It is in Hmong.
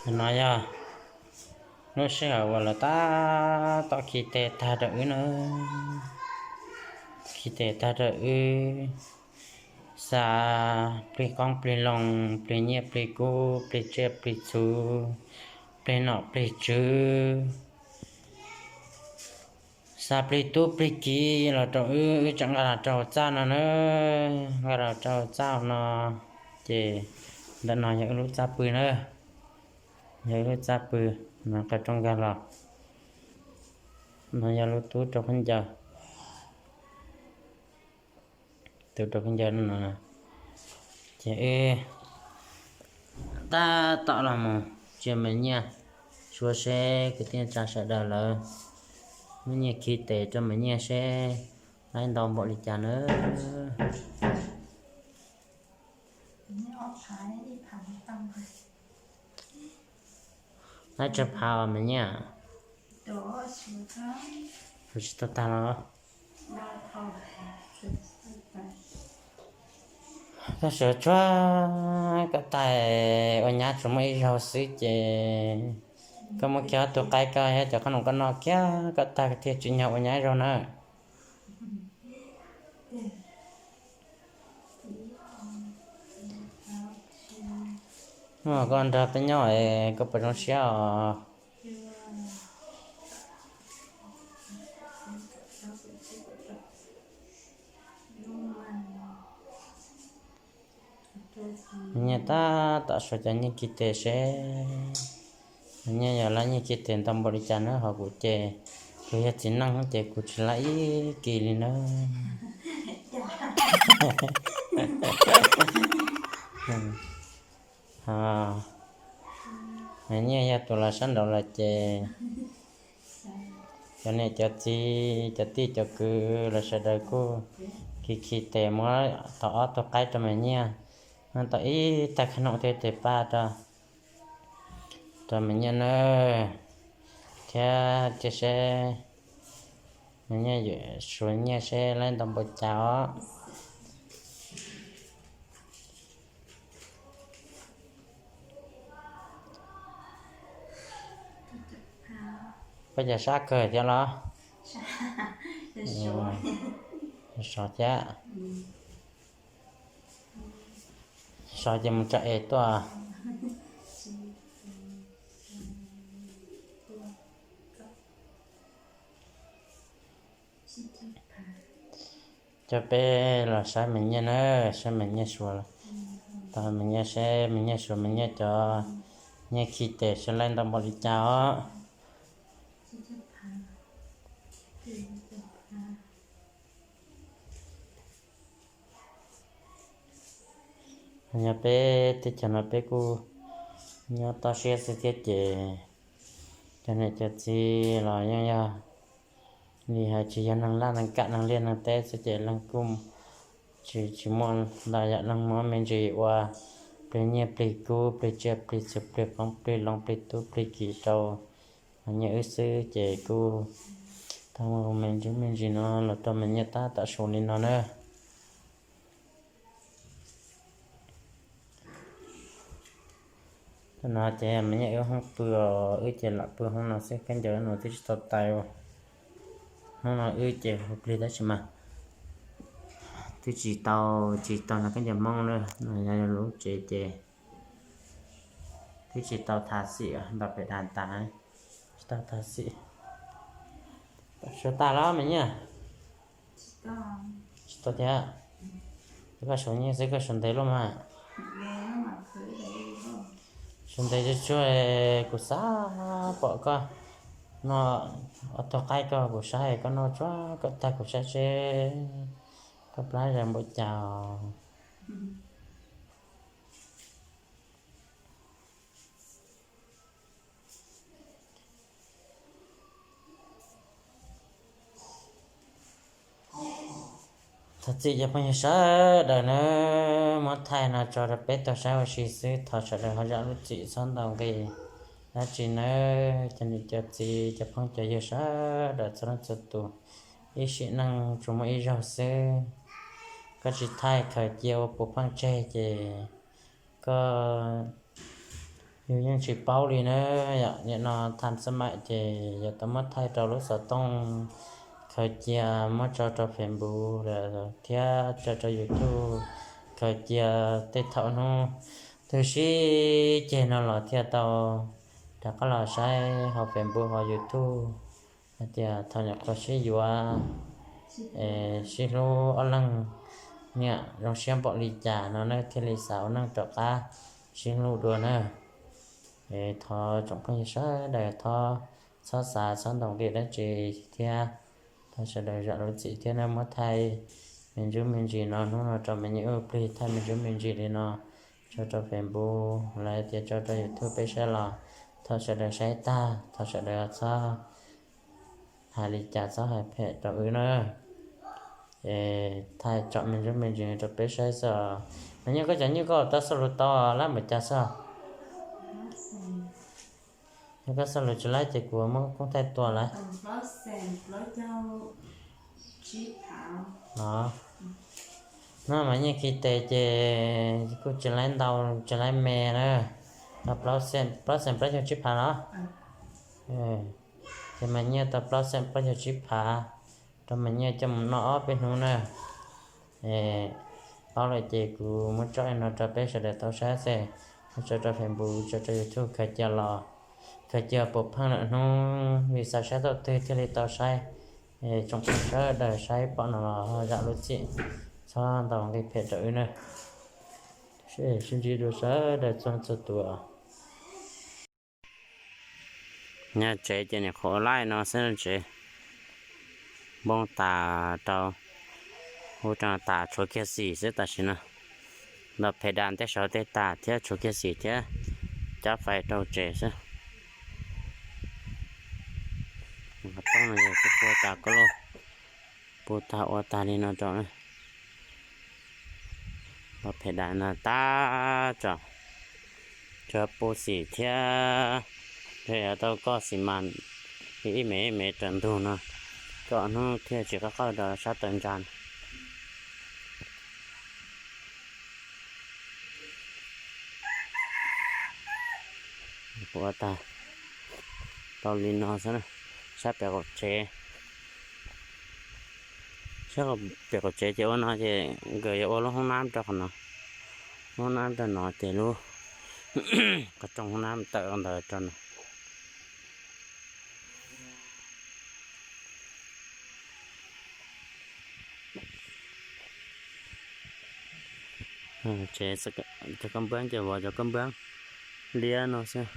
No yog lub sij hawm uas lawv tab tom khi tes tag rau wb na, khi tes tag rau wb, xa plig qoob plig loo, plig nyiaj plig kub, plig tsiaj plig txhu, plig nom plig tswv, xa plig tub plig kiv los rau wb, wb tseem nqa los rau txaj no na, nqa los rau txaj no. Ces ntawm no yog wb lub txaj pw na, yog wb lub txaj pw no, qab rooj nkag los. No yog lub tub rau khaub ncaws, tub rau khaub ncaws no. Ces wb tab tom los mus tsiv me nyiaj, suav seb kwv tij neej tsa sawv daws lawv muab nyiaj khi tes rau me nyiaj seb laib ntau npaum li cas na. Laib tsawg phav me nyiaj? Tsis tau tag los? Koj sawv tsuag, koj tag ua nyab tsuas muaj ib zaug xwb ces koj muab kiag ob tug qaib koj thiab cov qhob noom koj noj kiag koj tag thiaj tsim nyog ua nyab ib zaug na. Hnub koj nrog peb nyob es koj puas zoo siab os? Nyiaj tab tom suav cov nyiaj khi tes seb, nyiaj yog laib nyiaj khi tes ntau npaum li cas na, ho kuv ces kuv yog txiv neej ces kuv tsis laib ib kis li na. Nyiaj yog tus los sab nraud lawm ces cov niam cov txiv cov tij cov kwv los sawv daws kuj khi khi tes muab tau ob tug qaib rau me nyiaj, muab tau ib tag qhob noom thiab tes paj rau, rau me nyiaj na, thiab cia seb me nyiaj yuav suav nyiaj seb laib ntau npaum cas os. Koj cas sab kawg thiab los? Sov thiab. Sov ces mus tso es tuaj. Coj peb los saib me nyiaj na, saib me nyiaj suav, tau me nyiaj seb me nyiaj suav me nyiaj cov nyiaj khi tes seb laib ntau npaum li cas os. Nyob peb teb chaws no peb kuj nyob toj siab xwb thiab ces cov niam cov txiv los yeej yog li hais tsis yog neeg laj neeg kam neeg liaj neeg teb xwb ces leej kuj tsis, tsis muaj ntau yam, leej muab me ntsis ua plig nyiaj plig kub plig tsiaj plig txhu plig qoob plig loo plig tub plig kiv rau me nyiaj wb xwb ces kuj tau muaj me ntsis me ntsis no los rau me nyiaj tab tom su li no na. Thaum no ces me nyiaj wb hoob pw os, wb ces lam pw hoob no xwb, khaub ncaws no twb tsis tau tais, hoob no wb ces hu plig tab sis mas twb tsis tau, tsis tau nrog khaub ncaws Hmoob na, no yog lub tsev ces twb tsis tau thav xim, ntaus pem das tas, tsis tau thav xim. Suav tas los me nyiaj? Tsis tau thiab. Koj suav nyiaj xwb koj suav ntev luaj mas. Suav ntev tsuag tsuag, kuv xav pom koj noj ob tug qaib koj kuv saib koj noj tsuag koj tag kuv saib seb koj plab zam npaum cas. Thov txim cov phooj ywg sawv daws nawb, muab thaij no tso rau peb tau saib ua si xwb, thov sawv daws ho zam lub txim txhob ntaus nqi dab tsi nawb. Cov niam cov txiv cov phooj cov ywg sawv daws txhua leej txhua tus, ib sim neej tsuas muaj ib zaug xwb, koj tsis thaij khaws cia ua puas pheej tseg ces koj Yus yeej tsis paub li na, yom, nim no tham xab maim ces yus tau muab thaij rau lub xov tooj khaws cia muab tso rau Facebook thiab tso rau YouTube khaws cia. Tej thaum hnub twg sib ceg no los thiaj tau rov qab los saib hauv Facebook hauv YouTube hais tias thaum nyuam qhuav sib yuav, sib hlub ob leeg niam zoo siab npaum li cas no na thiaj li xav ua neej rov qab sib hlub dua na. Thov tsoom phooj ywg sawv daws thov txhob xav txhob ntaus nqi dab tsi thiab, thov sawv daws zam lub txim thiab na. Muab thaij me ntsuj me ntsis no hnub no rau me nyuam ub plig, thaij me ntsuj me ntsis li no tso rau Facebook los tias tso rau YouTube peb saib los thov sawv daws saib tag, thov sawv daws txhob hais li cas txhob hais phem rau wb na. Es thaij tsom me ntsuj me ntsis rau peb saib xwb. Mas nyuj koj cov nyuj koj tau xauj lus tau lab npaum cas xwb? Yog koj xauj lus tsis laib ces kuv muab koob thaij tua lawm. No mas nyiaj khi tes ces kuj tsis laib ntau tsis laib me na, tau plaub xees plaub caug tsib phav los. Ces mas nyiaj tau plaub xees plaub caug tsib phav, rau mas nyiaj coj mus noj ob peb hnub na. Paub lawm ces kuv muab tso no rau peb sawv daws tau saib xwb, muab tso rau Facebook tso rau YouTube khaws cia los, khaws cia puas pheej lawm hnub vim xav saib thaum twg thiaj li tau saib. Tsoom phooj ywg sawv daws saib pom no los zam lub txim, txhob ntaus nqi phem rau wb na. Sib ntsib dua sawv daws txhua txhua tus. Nyob tsev ces nim qhuav ua laij no xwb tsev, npoob tas rau, ub rau tas tshuav kiag xim xwb tam sim no. Ntaus phem das tej saud tej tas thiab tshuav kiag xim thiab cab fais rau tsev xwb. Qhov rooj no yog kuj pua tas koj lauj, pua tag ua tag li no rau na. Ntaus phem das no tag tso, tsuas pua xim thiab, yog yuav tau koj xim mas ib me ib me raws ntug no, koj hnub thiaj tsis qab qawj rau sab taw ntsa. Ua tag tau li no xwb, sab pem qaum tsev. Sab pem qaum tsev ces ua no ces nkawd yuav ua lub hoob nab rau qhov no, hoob nab rau no ces lub qhov rooj hoob nab tawm ntawd rau no. Tsev cov koj npab ces vov cov koj npab liab no xwb.